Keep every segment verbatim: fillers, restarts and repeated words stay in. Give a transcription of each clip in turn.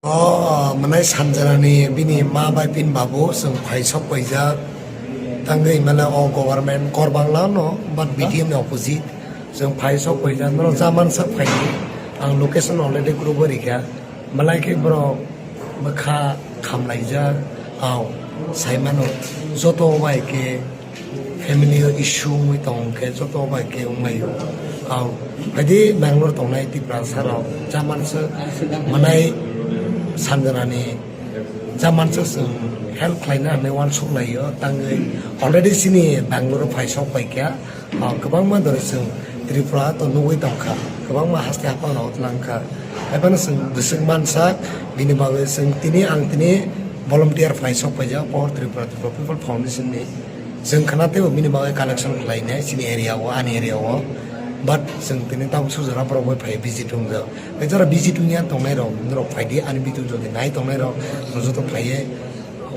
O, mwnai Sanjanani bini ma bai bini babu chwng phai sok paijak. Tangwi mele o government Korbangla no, but B T M ni opposite. Chwng phai sok paijak, norok jaman sak phai di. Ang location already group o rikha. Malai khe borok bwkha khamlaijak. Au, saimano joto bai khe family o issue wngwi tong khe joto bai khe wnglaio. Au, phaidi Bangalore tongnai Tiprasa rok jaman se mwnai Sanjanani jaman se chwng help khlaina hinwi uansuk laio. Tangwi already chini Bangalore o phai sok pai kha. Ah, kwbangma dore chwng Tripura to nugwi tongkha, kwbangma haste haphang rok tlang kha. Haiphano chwng bwswk mansak, bini bagwi chwng tini ang tini volunteer phai sok paijak Power Tripura, Tripura People Foundation ni. Chwng khna teibo bini bagwi collection khlainai chini area o, ani area o. But chwng tini tabuk sujora borok bai phai visit wngjak. Tei jora visit wngya tongnai rok, norok phaidi ani video jodi nai tongnai rok, joto phaiye.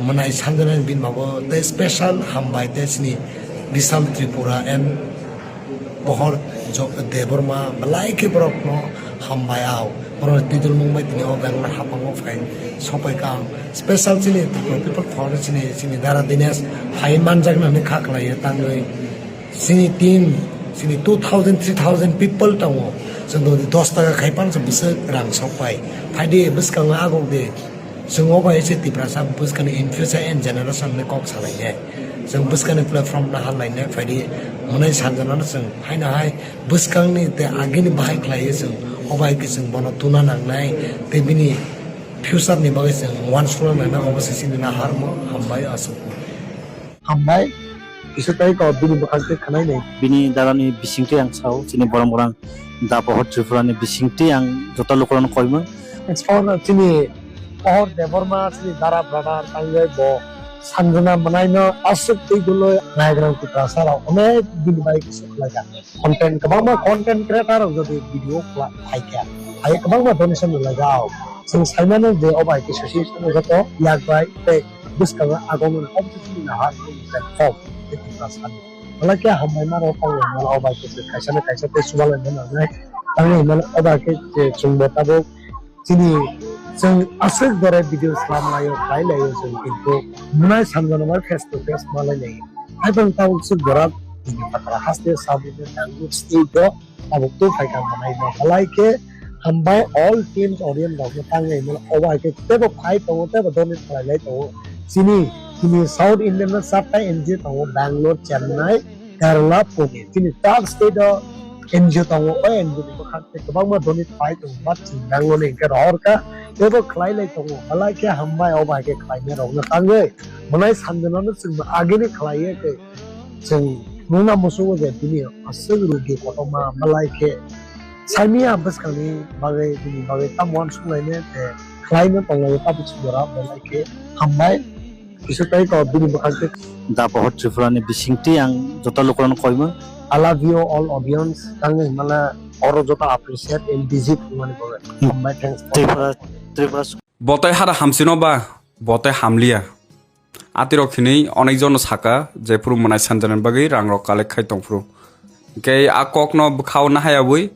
Mwnai Sanjanani bini babu tei special hambai tei chini Bishal Tripura and Pohor Jo-, Debbarma belai khe borokno hambai au. Borokni twijlmung bai tini o Bangalore haphango phai sopai kha ang. Special chini Tripura People Foundation chini, chini Dara Dinesh phai manjakna hinwi kha khlaiwi tangwi. Chini team, chini two thousand, three thousand people tongo. Chwng dos taka khai pan chwng bwswk rang sok pai. Phaidi bwskango agok di. Chwng o bai se Tiprasa bwskangni in future and generation ni kok salainai. Chwng bwskangni platform no hal lainai phaidi mwnai Sanjanano chwng haino hai bwskangni tei agini bahai khlaiwi chwng o bai khe chwng bono tuna nangnai tei bini future ni bagwi chwng uansukna nangnai obo se chini naharmo hambai aswk. Hambai, kisa tei kok bini bwkhak tei khwnai nai. Bini darani bisingtwi ang sao, chini borok rang da pohor Tripura ni bisingtwi ang joto lukurokno koimung. Thanks for chini pohor Debbarma, chini dara brother, tangwi bo Sanjana mwnaino aswk twi duloi naigrang Tiprasa rok onek bini bai kisa khlai kha. Content, kwbangma content creator rok jodi video khlai kha, hai kwbangma donation rwlai jao. Chwng saimano je obo hai khe association joto yak bai tei bwskango agomani competition ni nahar platform tei Tiprasa ni. Belai khe hambai mano tangwi mano obo hai khe kaisa na kaisa tei chubalai mano nai tangwi mano obo hai khe chwngbo tabuk chini chwng aswk jora video slam laio khlai laio chwng kintu mwnai Sanjana bai face to face malai laio. Hai tong tabuk swk jora bini patra haste sabini nangwi state o tabuk tu phaikha mwnai no belai khe hambai all teams audience rok no tangwi mano obo hai khe teibo phai tongo teibo donate khlai lai tongo chini chini South Indian no charta N G O tongo Bangalore, Chennai, Kerala, Pune chini char state o N G O tongo o N G O ni bwkhak tei kwbangma donate phai tongo but chini Bangalore ni hwnkhe rohor kha teibo khlai lai tongo belai khe hambai obo hai khe khlainai rok no tangwi mwnai Sanjana no chwng agini khlaiwi tei Chwng nukna muchungo je bini aswk rugi kotorma malai khe saimanya bwskangni bagwi bini bagwi tamo uansuk lainai tei khlaino tonglaio tabuk sujora belai khe hambai kisa tei kok bini bwkhak tei. Da pohor Tripura ni bisingtwi ang joto lukurokno koimung. I love you all audience, tangwi himala oro joto appreciate and visit wngmani bagwi. Hmm. Hambai, thanks for Tripura, Tripura. Botoi hara hamsino ba, botoi hamliya. Atirok hinwi onekjono saka, jephuru mwnai sanjani bagwi rangrok collect khai tongphuru. Hinkhe a kokno bwkhao nahayawi,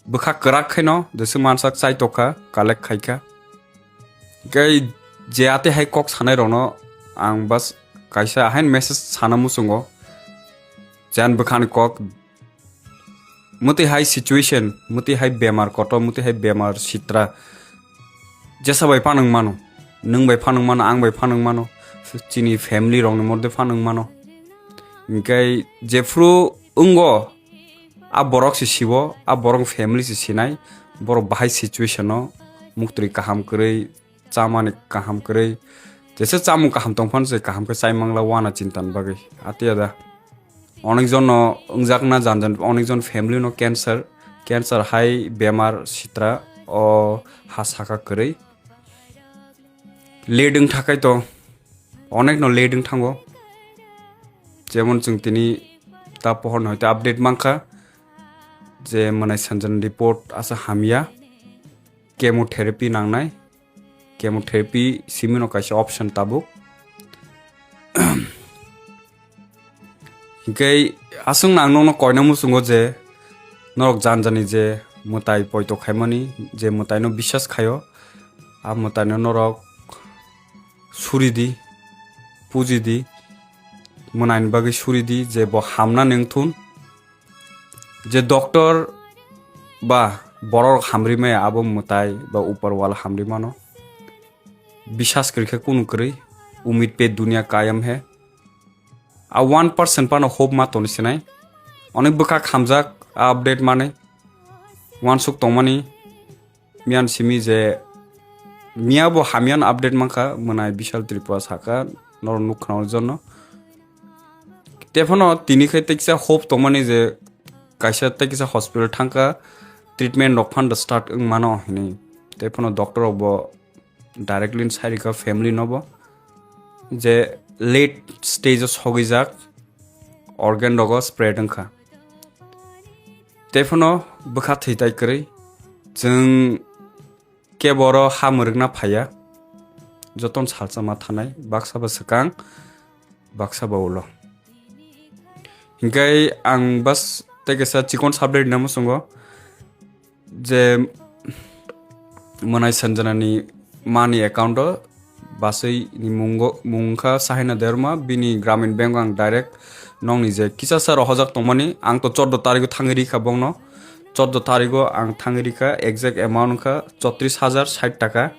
bwkha kwrak khaino jeswk mansak chai tokha, collect khaikha. Hinkhe je atwi hai kok sanairokno ang bas kaisa ahaino message sana muchungo, je ani bwkhani kok Mwtwi hai situation, mwtwi hai bemar kotor, mwtwi hai bemar sitra. Jesa bai phano wng mano, nwng bai phano wng mano, ang bai phano wng mano, chini family rokni mode phano wng mano. Hinkhe jephru wngo, a borok se sibo, a borok family se sinai, borok bahai situation o muktwi kaham kwrwi, chamani kaham kwrwi, jesa chamung kaham tong phano se kaham khe chai mangla wana chintan bagwi. Atiya da. Onekjon no wngjakna jan jan, onekjon family no cancer, cancer hai bemar sitra o ha saka kwrwi. Late wng thakai to, onek no late wng thango. Jemon chwng tini ta pohor no hoite update mankha je mwnai sanjani report asa hamya, chemotherapy nangnai, chemotherapy simi no kaisa option tabuk. Hinkhe aswk nang nokno koina muchungo je norok jan jani je mwtai poito khaimani, je mwtaino biswas khaio, A mwtaino norok suridi, pujidi, mwnaini bagwi suridi je bo hamnani wngthun. Je doctor ba borok hamri maya abo mwtai ba upar wal hamri mano. Biswas kwrwi khe kunu kwrwi, umid pe duniya kayam hai. A one percent phano hope ma toni sinai. Onek bwkha khamjak a update manwi. Wansuk tongmani miyan simi je miya bo hamya no update mankha, mwnai Bishal Tripura saka norok nuk khna o jonno. Tephano tini khai tekisa hope tongmani je kaisa tekisa hospital thangkha, treatment rok phano start wng mano hinwi. Tephano doctor rok bo directly sai rikha family no bo je late stage o sogwi jak, organ rogo spread wngkha. Tephano bwkha thwi tai kwrwi, chwng kebo oro ha mwrwkna phaiya, jotono salsa ma thanai, baksa ba swkang, baksa ba ulo. Hinkhe ang bas tei kaisa chikon subject na muchungo je Mwnai Sanjanani mani account o baswi ni mungo, mung wngkha Sahina Debbarma, bini Gramin Bank o ang direct nokni je kisa sa rohojak tongmani, ang to chordo tarigo thangwi rikha bongno, chordo tarigo ang thangwi rikha, exact amount wngkha chotris hajar sait taka,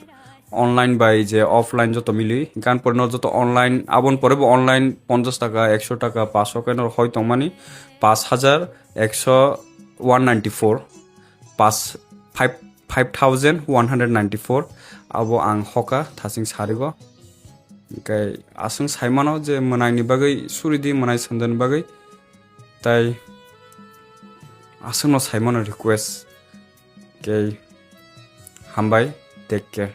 online bai je offline joto mili, gan porno joto online, abon pore bo online ponchas taka, ekso taka, paso keno hoi tongmani, pash hajar ekso, one ninety four, pash, five, five thousand one hundred ninety four, abo ang hoka thasing sarigo. Hinkhe aswng saimano je mwnaini bagwi suridi, Mwnai Sanjanani bagwi, tai aswngno saimano request. Khe hambai, take care.